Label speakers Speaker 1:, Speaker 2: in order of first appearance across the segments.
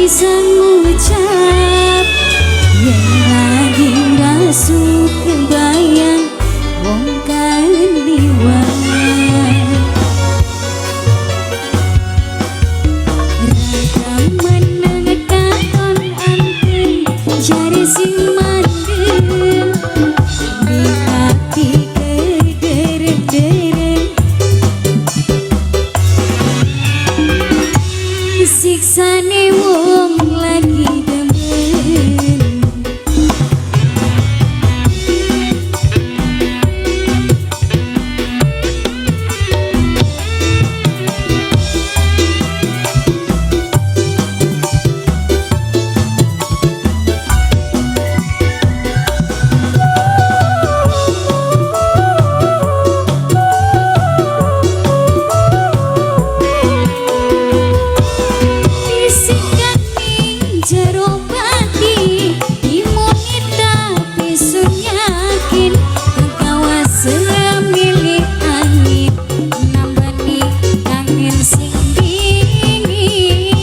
Speaker 1: Bisa ngucap yen lagi rasuk kebayang wong kan liwat. Rada meneng katon anteng, jare sing mandeng ati kedereng-dereng. Siksane wong lagi demen. Bisikan ning jero pati imuni tapi sun yakin kekawas milik angin nambani kangen sing dingin.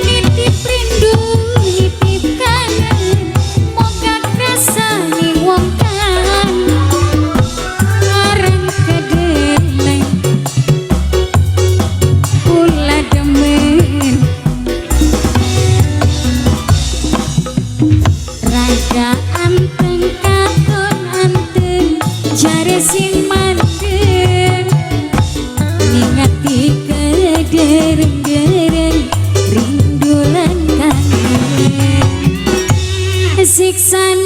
Speaker 1: Nitip rindu, nitip kangen, moga krasane wong kan aran kedeleng kula demen. Raga anteng katon anteng, jare sing mandeng ningati kedereng-dereng rindu lan kangen. Siksane